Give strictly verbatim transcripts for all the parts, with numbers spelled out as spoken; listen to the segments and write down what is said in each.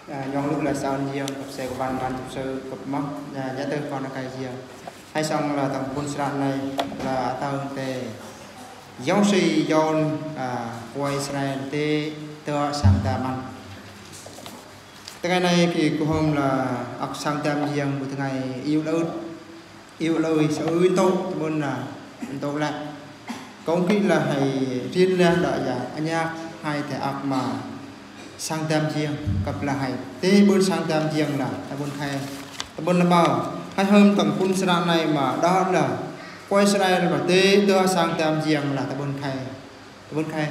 Nhŏng lŭ lah saun jiăng, kăp se kơ ban ban tŭ sư kăp mă, nhă tơ kon kai jiăng. Hai sŏng lah tang pun sra nai lah atau te. Yong si yon, kua Israel te tơ sang ta man. Tơngai nai ki kuhom lah ak sang ta jiăng bu tơngai iu lŭ. Iu lŭ sa ui tŭ tơbŭn na tŭ lă. Kông ki lah hai rin lah đa ya anyak hai te ak ma sang ta jiăng kăp lah hai. Te bŭn sang ta jiăng lah tơbŭn khai. Tơbŭn na bau. Hai hơm tang pun sra nai ma đa lah. Kua Israel ma te tơ sang ta jiăng lah tơbŭn khai. Tơbŭn khai.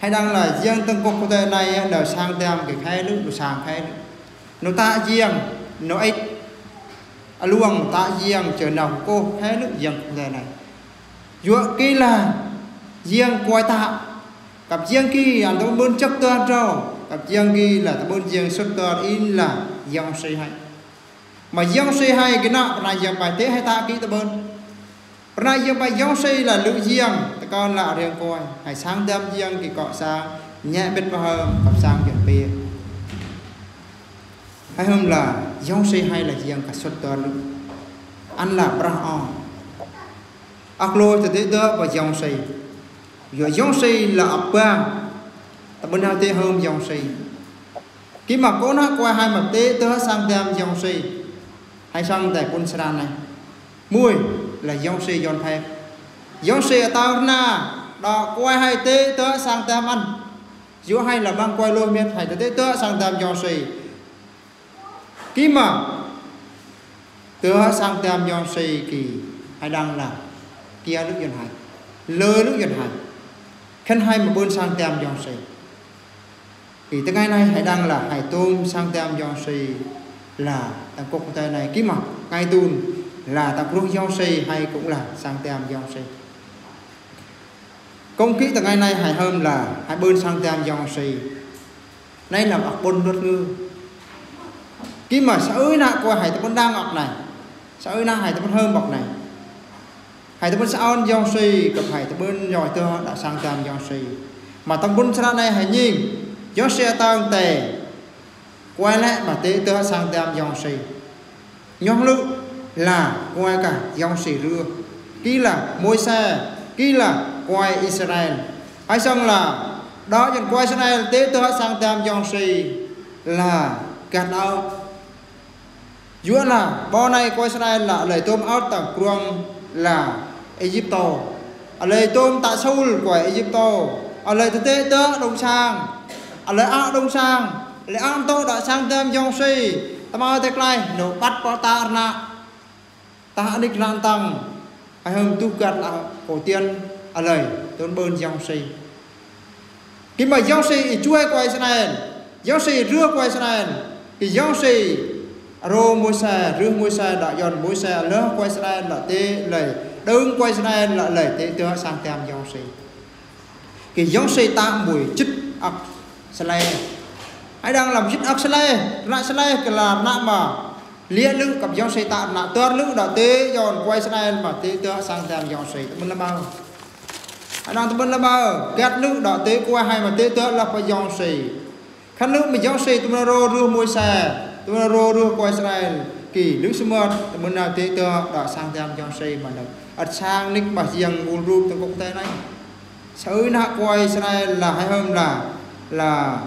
Hai đang lah jiăng tang kok kơ te nai ya đa sang ta kơ khai lŭ, đa sang khai lŭ. Nô ta jiăng, nô ĕch. Aluang ta jiăng, čơ nau kơ khai lŭ jiăng kơ te nai. Yua ki lah jiăng kuai ta. Kăp jiăng ki, ăn tơbŭn bŭn čăk tơ trâu. Kăp jiăng ki lah tơbŭn jiăng sut tơ in lah yong si hai. Ma yong si hai gơnă, pơna yong bai te hai ta ki tơbŭn. Pơna yong bai yong si lah lŭ jiăng, tơkon lah riăng kuai. Hai sang ta jiăng ki kok sang, nhă bit pơhơm, kăp sang jơ̆n pia. Hai hơm lah, yong si hai lah jiăng kăp sut tơ lŭ. Ăn lah brah ong. Ak lôi tơ te tơ ba yong si. Yua yong si lah ak bang. Tơbŭn hao te hơm yong si. Ki ma kông na kua hai ma te tơ sang ta yong si. Hai sang ta pun sra nai. Mui lah yong si yon phai. Yong si atau na, đa kua hai te tơ sang ta man. Yua hai lah mang kua lôi miet hai te tơ sang ta yong si. Ki ma tơ sang ta yong si ki hai đang lah. Kia lŭ yon hai. Lơ lŭ yon hai. Khan hai ma bŭn sang ta yong si. Ki tơngai nai hai đang lah hai tôm sang ta yong si lah tang kok kơ te nai ki ma ngai tun lah tang krung yong si hai kông lah sang ta yong si. Kông ki tơngai nai hai hơm lah hai bŭn sang ta yong si. Nai lah ak bŭn đuăt ngư. Ki ma sa ui na kua hai tơbŭn đang ak nai. Sa ui na hai tơbŭn hơm bok nai. Hai tơbŭn sa on yong si, kăp hai tơbŭn yong tơ đa sang ta yong si. Ma tang pun sra nai hai ning. Yong si atau te. Kua lĕ ma te tơ sang ta yong si. Nhŏng lŭ lah kua ka yong si rưh. Ki lah Môis, ki lah kua Israel. Hai sŏng lah. Đa jơ̆n kua Israel te tơ sang ta yong si. Lah găt lau. Yua lah, bơ nai kua Israel lah, alơi tôm ăt tang krung lah Êjiptô. Alơi tôm ta sul kua Êjiptô. Alơi tơ te tơ đŏng sang. Alơi ăt đŏng sang. Alơi ăt tơ đa sang ta yong si. Tơma te klai, nô băt pơ ta rna. Ta anik lan tang. Hai hơm tuh găt lah kơ tien alơi. Tơbŭn bŭn yong si. Ki ma yong si i čuai kua Israel. Yong si rưh kua Israel. Ki yong si rô Môis, rưh Môis đa yon Môis lơ kua Israel đa te lơi. Đơng kua Israel đa lơi te tơ sang ta yong si. Ki yong si ta mui čit ak sle. Hai đang lah čit ak sle. Rna sle kơ lah rna ma. Lia lŭ kăp yong si ta rna tơ lŭ đa te yon kua Israel ma te tơ sang ta yong si. Tơbŭn lah bau. Hai đang tơbŭn lah bau. Găt lŭ đa te kua hai ma te tơ lah pơ yong si. Khan lŭ ma yong si tơbŭn rô rưh Môis. Tơbŭn rô rưh kua Israel. Ki lŭ sơmơt tơbŭn na te tơ đa sang ta yong si ma đa. Ăt sang nik ma jiăng bŭn rup tang kok kơ te nai. Sa ui na kua Israel lah hai hơm lah. Lah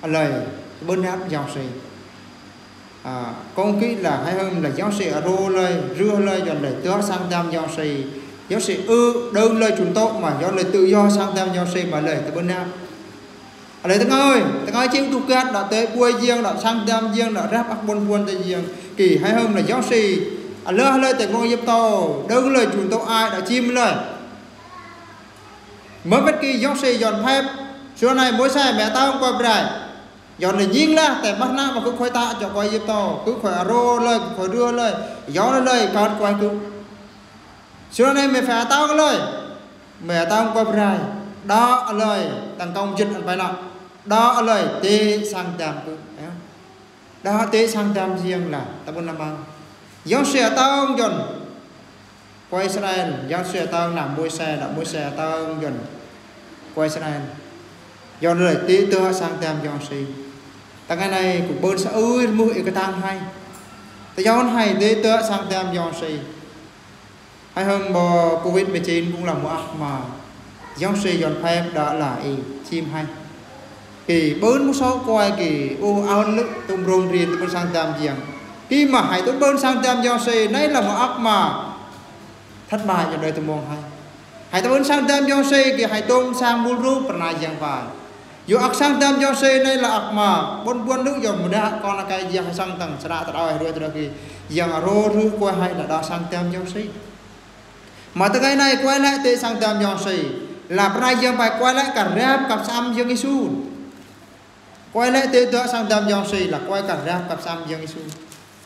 alơi tơbŭn na yong si. Kông ki lah hai hơm lah yong si arô lơi, rưh lơi, yon lơi tơ sang ta yong si. Yong si ư đơng lơi čun tŏ ma, yon lơi tự do sang ta yong si ma lơi tơbŭn na. Alơi tơngai, tơngai čing tuh găt đa te kua jiăng đa sang ta jiăng đa răp ak bŭn bŭn te jiăng. Ki hai hơm lah yong si. Alơi alơi te krung Êjiptô, đơng lơi čun tŏ ai đa čim lơi. Mơbĕt ki yong si yon phep, sua nai Môis mă tơng kua brai. Yon lơi ning lah, te mă na ma kơ khoi ta, čŏ kua Êjiptô, kơ khoi arô lơi, kơ khoi rưh lơi, yon lơi, kơ kua kơ. Sua nai mă phep tơng lơi, mă tơng kua brai, đa lơi, tang kông jit ăn pai na, đa lơi, te sang ta kơ, đa te sang ta jiăng lah, tơbŭn lah bau. Yong si tơng yon. Kua Israel, yong si tơng na Môis, đa Môis tơng yon. Kua Israel. Yon lơi te tơ sang ta yong si. Tang anai kŭ bơn sa ơi mŭt ê kơtang hai. Tơdah hai tê tơ̆ sang tơm yong si. Hai hôm bơ̆ Covid mười chín kŭng lah mơak ma yong si yon phép đă lah ê chim hai. Kơ bơn mŭt sŏ kuai kơ ô aon lŭ tŭm rôm rin tŭm bơn sang tơm yong. Kơ mă hai tŭm bơn sang tơm yong si nai lah mơak ma. Thất bại yong đơi tŭm mông hai. Hai tŭm bơn sang tơm yong si kơ hai tŭm sang mŭl rŭ pơna yong pai. Yua ăk sang tơm yong si nai lah ăk ma bơn bơn lŭ yong mơnă kon akai yong hai sang tang sra tơdơi rua tơdơi kơ yong rô rŭ kuai hai lah đă sang tơm yong si. Mă tơkai nai kuai lah tê sang tơm yong si. Lah pơna yong pai kuai lah kơ rap kăp sam yong Yêsu. Kuai lah tê tơ̆ sang tơm yong si lah kuai kơ rap kăp sam yong Yêsu.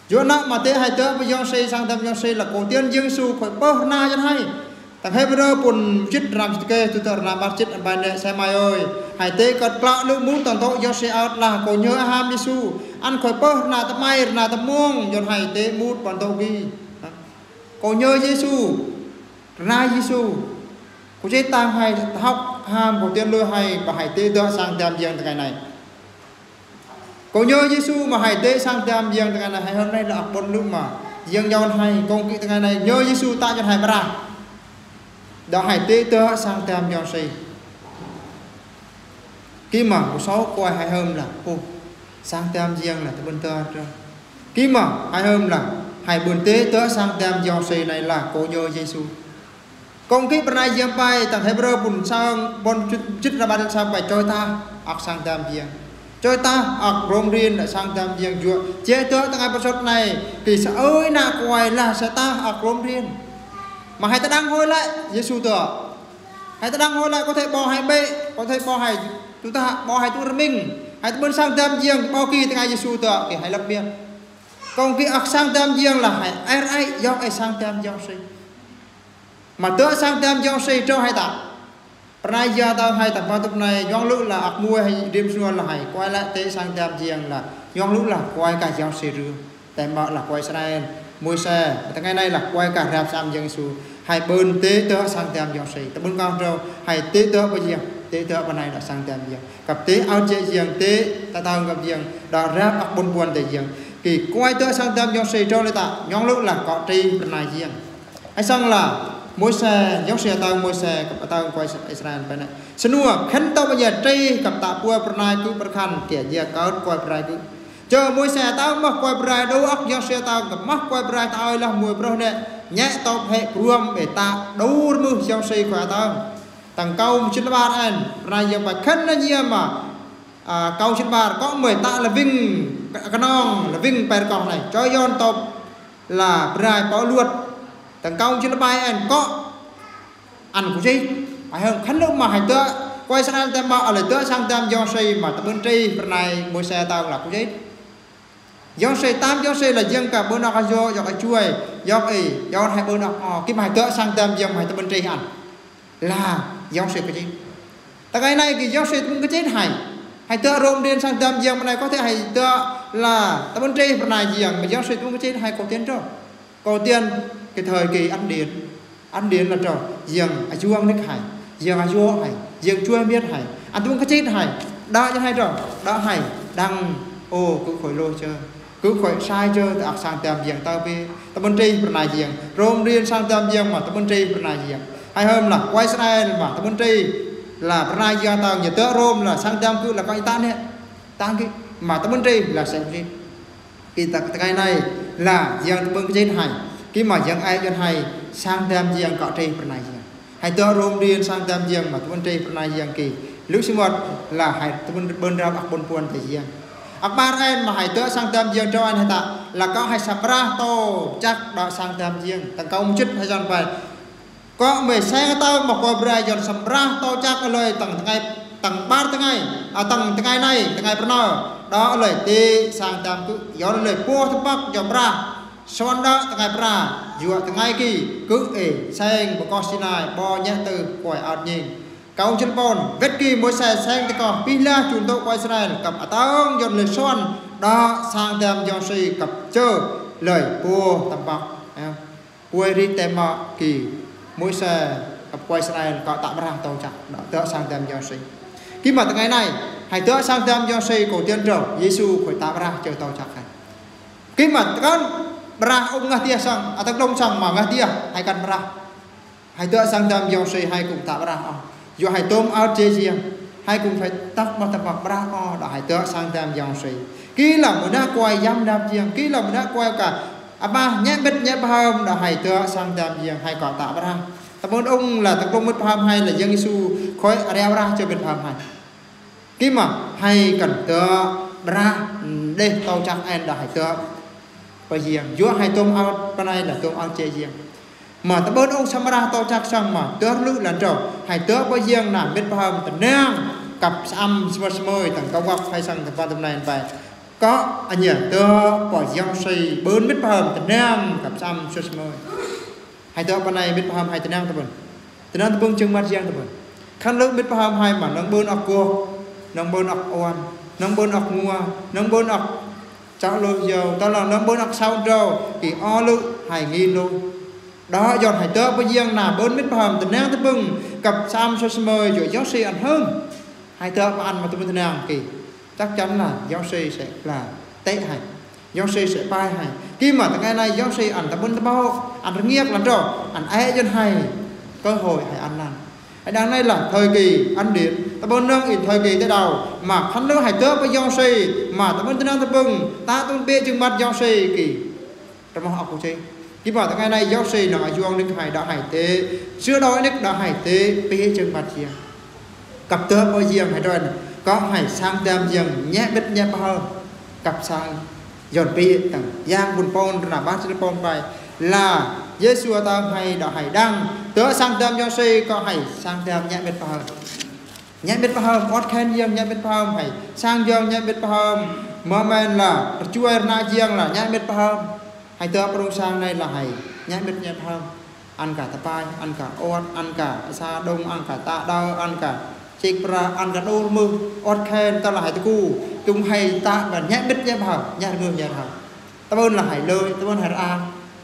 Yua nă mă tê hai tơ̆ bơ yong si sang tơm yong si lah kŏ tiên yong Yêsu khôi pơh na yong hai. Tang Hêbrơ pŭn jĭt ram jĭt kơ tŭ tơ̆ ram bar jĭt bai nê sai mai ơi. Hai tê kơt klă lŭ mŭt tang tŏ yong si ăt lah kŏ nhơ ham Yêsu. Ăn khôi pơh na tơmai na tơmông yong hai tê mŭt ƀăn tŏ gih. Kŏ nhơ Yêsu. Rơna Yêsu. Kŏ jê̆ tang hai tơhŏk ham kŏ tiên lui hai bơ hai tê tơ̆ sang tơm yong tơkai nai. Kŏ nhơ Yêsu mă hai tê sang tơm yong tơkai nai hai hôm nai lah ăk bơn lŭ mă. Yong yong hai kŏ kĭ tơkai nai nhơ Yêsu ta yong hai bra. Đă hai tê tơ̆ sang tơm yong si. Kơ mă kŭ sŏ kuai hai hôm lah. Ô, sang tơm yong lah tŭm bơn tơ̆. Kơ mă hai hôm lah. Hai bơn tê tơ̆ sang tơm yong si nai lah kŏ nhơ Yêsu. Kŏ kĭ pơna yong pai tang Hêbrơ pŭn sang bơn jĭt, jĭt ram bar jĭt sa pai choi ta ăk sang tơm yong. Choi ta ăk rôm rin đă sang tơm yong yua. Jê̆ tơ̆ tang ai pơsŏt nai. Kơ sa ơi nă kuai lah sa ta ăk rôm rin. Mă hai tơ̆ đang hơi lah Yêsu tơ̆. Hai tơ̆ đang hơi lah kŏ thê ƀô̆ hai bĕ, kŏ thê ƀô̆ hai tŭ ta, ƀô̆ hai tŭ rơming. Hai tŭ bơn sang tơm yong ƀô̆ kĭ tang ai Yêsu tơ̆ kơ hai lăp miên. Kŏ kĭ ăk sang tơm yong lah hai ai ai yong ai sang tơm yong si. Mă tơ̆ sang tơm yong si trŏ hai ta. Pơna yong tơ̆ hai ta ƀă tŭp nai yong lŭ lah ăk mui hai rim sua lah hai kuai lah tê sang tơm yong lah yong lŭ lah kuai kơ yong si rŭ. Tơma lah kuai Israel, Môisê, tang anai lah kuai kơ rap sam yong Yêsu. Hai bơn tê tơ̆ sang tơm yong si. Tŭm bơn kŏ trŏ hai tê tơ̆ bơ yong, tê tơ̆ bơ nai đă sang tơm yong. Kăp tê ao jê̆ yong tê tơtang kăp yong đă rap ăk bơn bơn tê yong. Kơ kuai tơ̆ sang tơm yong si trŏ lĕ ta yong lŭ lah kŏ tri pơna yong. Hai sang lah Môisê, yong si atang Môisê kăp atang kuai Israel ƀă nai. Sơnua khân tŏ bơ yong tri kăp ta pua pơna kŭ pơkhan kơ yong kơt kuai pơna kŭ. Jơ Môisê atang mă kuai brai đô ăk yong si atang kơ mă kuai brai ta ơi lah mui brô̆ nê. Nhĕ tŏp hĕ pruăm bê ta đô rmưh yong si kuai atang. Tang kŏ mŭt jĭt lơ bar ăn pơna yong pai khân na nhi mă. A, kŏ mŭt jĭt lơ bar kŏ mơi ta lơ ving kơnong lơ ving per kŏ nai. Choi yong tŏp lah brai pơ luăt. Tang kŏ mŭt jĭt lơ bai ăn kŏ ăn kŭ jê̆. Hai hôm khân lŭ mă hai tơ̆ kuai Israel tơma ăt lĕ tơ̆ sang tơm yong si mă tŭm bơn tri pơna Môisê atang lah kŭ jê̆. Yong si tơm yong si lah yong kơ bơn ăk a yŏ, yŏ a chuai, yŏ ê, yŏ hai bơn ăk o, kơ mă hai tơ̆ sang tơm yong hai tŭm bơn tri ăn. Lah yong si kơ jê̆. Tang anai kơ yong si tŭm bơn kơ jê̆ hai. Hai tơ̆ rôm rin sang tơm yong bơ nai kŏ thê hai tơ̆ lah tŭm bơn tri pơna yong, mă yong si tŭm bơn kơ jê̆ hai kŏ tiên trŏ. Kŏ tiên kơ thời kỳ ăn điên. Ăn điên lah trŏ, yong a yuang nik hai, yong a yŏ hai, yong chuai miêt hai, ăn tŭm bơn kơ jê̆ hai, đă yong hai trŏ, đă hai, đang ô kŭ khôi lôi jơ, kŭ khôi sai jơ tơ̆ ăk sang tơm yong tơ̆ bê, tŭm bơn tri pơna yong, rôm rin sang tơm yong mă tŭm bơn tri pơna yong. Hai hôm lah kuai Israel mă tŭm bơn tri, lah pơna yong tơ̆ nhĕ tơ̆ rôm lah sang tơm kŭ lah kŏ i ta nê, tang kĭ, mă tŭm bơn tri lah sang kĭ. Kơ ta tơkai nai lah yong tŭm bơn kơ jê̆ hai. Kơ mă yong ai yong hai sang tơm yong kŏ tri pơna yong. Hai tơ̆ rôm rin sang tơm yong mă tŭm bơn tri pơna yong kơ. Lŭ si mơ̆t lah hai tŭm bơn, bơn rap ăk bơn puăn tê yong. Ăk bar ăn mă hai tơ̆ sang tơm yong trŏ ăn hai ta. Lah kŏ hai sămrah tŏ chăk đă sang tơm yong. Tang kŏ mŭt jĭt hai yong pai. Kŏ mơi seng atang mă kuai brai yong sămrah tŏ chăk ăt lơi tang tơngai, tang bar tơngai, a tang tơngai nai, tơngai pơnao. Đă ăt lơi tê sang tơm kŭ yong ăt lơi pô tơpăk yong bra. Suan đă tơngai bra, yua tơngai kĭ, kŭ ê, seng bơkŏ Sinai, ƀô̆ nhĕ tơ̆ kuai ăt nhing. Kŏ mŭt jĭt lơ pon, wĕt kơ Môisê seng tơkŏ, pih lah chun tŏ kuai Israel, kăp atang yong ăt lơi suan, đă sang tơm yong si kăp jơ, lơi pô tơpăk. Ơ. Puai ri tơma kơ Môisê kăp kuai Israel kŏ tă bra tŏ chăk đă tơ̆ sang tơm yong si. Kơ mă tơngai nai. Hãy tơ̆ sang dam yong si kơ̆ tiên trŏ, Yêsu Khua ta ƀrah chơ tâu chăk hăn. Kĭ mă tơkăn ƀrah ung ngă tiah săng, a tơ̆ng đŏng săng mă ngă tiah, hãy kăn ƀrah. Hãy tơ̆ sang dam yong si hãy kŭng ta ƀrah ôh. Yua hãy tôm ăt jê jiăng, hãy kŭng phải tăk mă tăk mă ƀrah ôh, đa hãy tơ̆ sang dam yong si. Kĭ lăm mơnă kuai yăm dam jiăng, kĭ lăm mơnă kuai kơ, a mă, ñĕ mĭt ñĕ pơhơm, đa hãy tơ̆ sang dam jiăng, hãy kơ ta ƀrah. Tơmơ̆n ung la tơ̆ng đŏng mĭt pơhơm hãy la Yang Yêsu Khua reo ƀrah chơ mĭt pơhơm hãy. Kĭ mă, hãy kăn tơ̆ ƀrah, đeh tâu chăk ăn đa hãy tơ̆ pơjiăng. Yua hãy tôm ăt pơ anai la tôm ăt jê jiăng. Mă tơƀơn ung sa ƀrah tâu chăk săng mă, tơ̆ lu lăn trŏ. Hãy tơ̆ pơjiăng na mĭt pơhơm tơnăng, kăp săm sơmơ̆i sơmơ̆i, tơ̆ng kơ wăp hãy săng tơ̆ pơtơ̆m nai pă. Kơ, a ña tơ̆ pơyong si, ƀơn mĭt pơhơm tơnăng, kăp săm sơmơ̆i sơmơ̆i. Hãy tơ̆ pơ anai mĭt pơhơm hãy tơnăng tơƀơn. Tơnăng tơƀơn jơ̆ng măt jiăng tơƀơn. Khăn lu mĭt pơhơm hãy mă, nơ̆ng ƀơn ăk kuŏk, nơ̆ng ƀơn ăk uan, nơ̆ng ƀơn ăk ngua, nơ̆ng ƀơn ăk chăo lu yâu, tơ̆ lăng nơ̆ng ƀơn ăk sau trâu, kĭ ơ lu, hãy ngin lu. Đa yơn hãy tơ̆ pơjiăng na ƀơn mĭt pơhơm tơnăng tơƀơn, kăp săm sơmơ̆i sơmơ̆i, yua yong si ăn hơm. Hãy tơ̆ pơăn mă tơƀơn tơnăng kĭ. Chắc chắn là yong si sẽ là tê hãy. Yong si sẽ pai hãy. Kĭ mă tơngai nai yong si ăn tơƀơn tơƀâo, ăn rơngiăk lăn trŏ, ăn ê yơn hãy. Cơ hội hãy ăn lăn. Hãy đang nai là thời kỳ ăn điện. Tơƀơn nơ̆ng in thời kỳ tê đầu. Mă khăn lu hãy tơ̆ pơyong si. Mă tơƀơn tơnăng tơƀơn. Ta tŭn bê jơ̆ng măt yong si kĭ. Rơmah ăk kơ chê. Kĭ mă tơngai nai yong si nơ̆ng a yuang nơ̆ng hãy đa hãy tê. Sửa đổi nơ̆ng đa hãy tê. Bê jơ̆ng măt jiăng. Kăp tơ̆ pơjiăng hãy đon. Kơ hãy sang dam jiăng ñĕ mĭt ñĕ pơhơm. Kăp sang. Yơn bê tơ̆ng. Yang bun pôn rơna ƀar jĭt pôn pai. La. Yêsu tơ̆ hãy đa hãy đăng. Tơ̆ sang dam yong si kơ hãy sang dam ñĕ mĭt pơhơm. Ñĕ mĭt pơhơm, ot khen jiăng ñĕ mĭt pơhơm hãy. Sang jiăng ñĕ mĭt pơhơm. Mơmen la, rơchuai rơna jiăng la, ñĕ mĭt pơhơm. Hãy tơ̆ pơrung sang nai la hãy. Ñĕ mĭt ñĕ pơhơm. Ăn kơ tơpai, ăn kơ ot, ăn kơ sa đŏng, ăn kơ ta đao, ăn kơ chik pra, ăn kơ đôr mưh, ot khen, tơ̆ la hãy tơku. Tŭng hãy ta ƀan ñĕ mĭt ñĕ pơhơm, ñĕ rơngưh ñĕ pơhơm. Tơƀơn la hãy lơi, tơƀơn hãy rơa.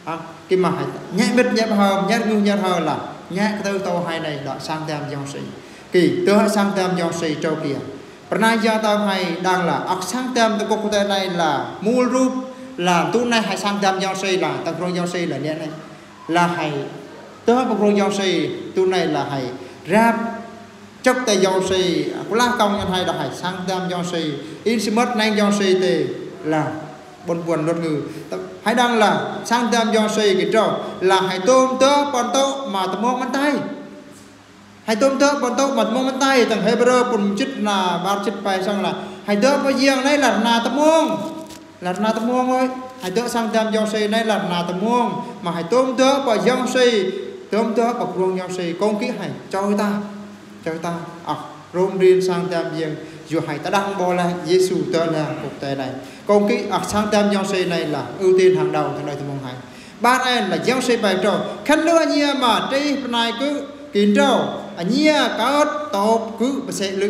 A, kĭ mă hãy. Ñĕ mĭt ñĕ pơhơm, ñĕ rơngưh ñĕ pơhơm la. Ñĕ kơ tơ̆ tâu hãy nai đa sang dam yong si. Kĭ, tơ̆ sang dam yong si trâu kĭ. Pơnai ya tơ̆ hãy đang la. Ăk sang dam tơ̆ kŏk tê nai la. Mul rup la. Tŭ nai hãy sang dam yong si la. Tơ̆ng krong yong si la. Ñĕ nai. La hãy. Tơ̆ pơkrong yong si. Tŭ nai la hãy. Rap. Chăk tê yong si, kơ lah kông yơn hãy đa hãy sang dam yong si, in si mơ̆t neng yong si tê la, ƀôn ƀôn luật ngữ. Hãy đang la, sang dam yong si kĭ trŏ, la hãy tôm tơ̆ pơ̆n tŏ mă tơmong mơ̆n tai. Hãy tôm tơ̆ pơ̆n tŏ mă tơmong mơ̆n tai, tơ̆ng Hêbrơ pŭn jĭt na, ƀar jĭt pai săng la, hãy tơ̆ pơjiăng nai la rơna tơmong. La rơna tơmong ơi, hãy tơ̆ sang dam yong si nai la rơna tơmong, mă hãy tôm tơ̆ pơyong si, tôm tơ̆ pơkrong yong si, kông kĭ hãy, choi ta, choi ta, ăk, rôm rin sang dam yong, yua hãy ta đang ƀô̆ la, Yêsu tơ̆ la, kŏk tê nai. Kông kĭ, ăk sang dam yong si nai la, ưu tiên hàng đầu, tơ̆ nai tơmong hãy. Ƀar en la yong si pai trŏ, khăn lu a ñia mă, trê pơnai kơ, kĭn trŏ, a ñia kơt, tŏp kơ, pơsĕ lư.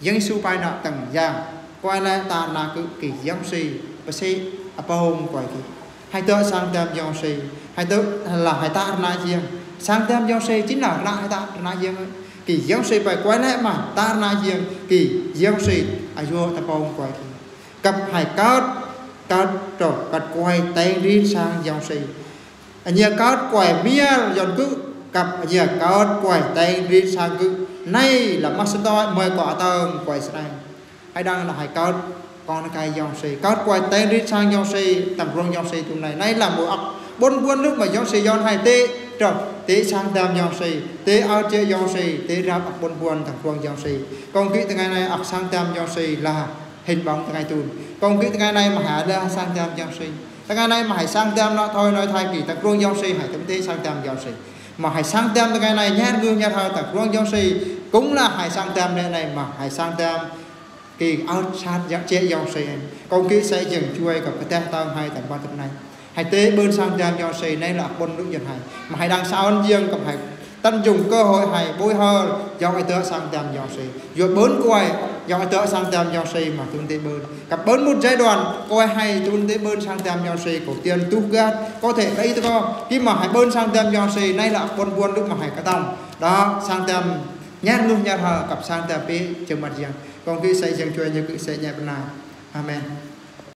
Yang Yêsu pai nă tơ̆ng yang. Kuai lĕ ta rơna kơ kĭ yong si, pơsĕ, a pơhông kuai kĭ. Hãy tơ̆ sang dam yong si. Hãy tơ̆ la hãy ta rơna jiăng. Sang dam yong si chính là rơna hãy ta rơna jiăng. Kĭ yong si pai kuai lĕ mă ta rơna jiăng. Kĭ yong si a yua ta pơhông kuai kĭ. Kăp hãy kơt, kơt trŏ, kơt kuai teng rin sang yong si. A ñia kơt kuai miar yơn kơ, kăp a ñia kơt kuai teng rin sang kơ. Nai la mă sơtoi mơi kơ a tơ̆ng kuai sơnai. Hãy đang la hãy kơt, kông nă kai yong si. Kơt kuai teng rin sang yong si, tơ̆ng krong yong si tŭ nai. Nai la mơ ăk, ƀôn ƀôn lư mă yong si yơn hãy tê, trŏ, tê sang dam yong si, tê ao che yong si, tê rap ăk ƀôn ƀôn tơ̆ng krong yong si. Kông kĭ tơngai nai ăk sang dam yong si la. Hình bóng tơngai tŭn. Kông kĭ tơngai nai mă hãy la sang dam yong si. Tơngai nai mă hãy sang dam nă thoi nai thai kĭ, tơ̆ng krong yong si hãy tơ̆m tê sang dam yong si. Mă hãy sang dam tơngai nai ñĕt ngư ñĕt hao tơ̆ng krong yong si. Kông la hãy sang dam nai nai mă hãy sang dam kĭ ăt sat yă che yong si. Kông kĭ sĕ jing chuai kơ pơteh tơ̆ng hãy tơ̆ng ƀan tơ̆m nai. Hãy tê ƀơn sang dam yong si nai la ƀôn lư yơn hãy. Mă hãy đang sa ôn jiăng kơ hãy tăn jung cơ hội hãy bối hơ, yong ai tơ̆ sang dam yong si. Yua ƀơn kuai, yong ai tơ̆ sang dam yong si mă tŭn tê ƀơn. Kăp ƀơn một giai đoạn, kuai hãy tŭn tê ƀơn sang dam yong si, kơ tiên tuh găt, có thể kơ i tơ kơ, kĭ mă hãy ƀơn sang dam yong si, nai la ƀôn ƀôn lư mă hãy kơtăm. Đa sang dam ñĕt ngư ñĕt hao, kăp sang dam pê, jơ̆ng măt jiăng. Пон кыдзи Сыктывкарнауты, кыдзи Сыктывкарнауты. Амен.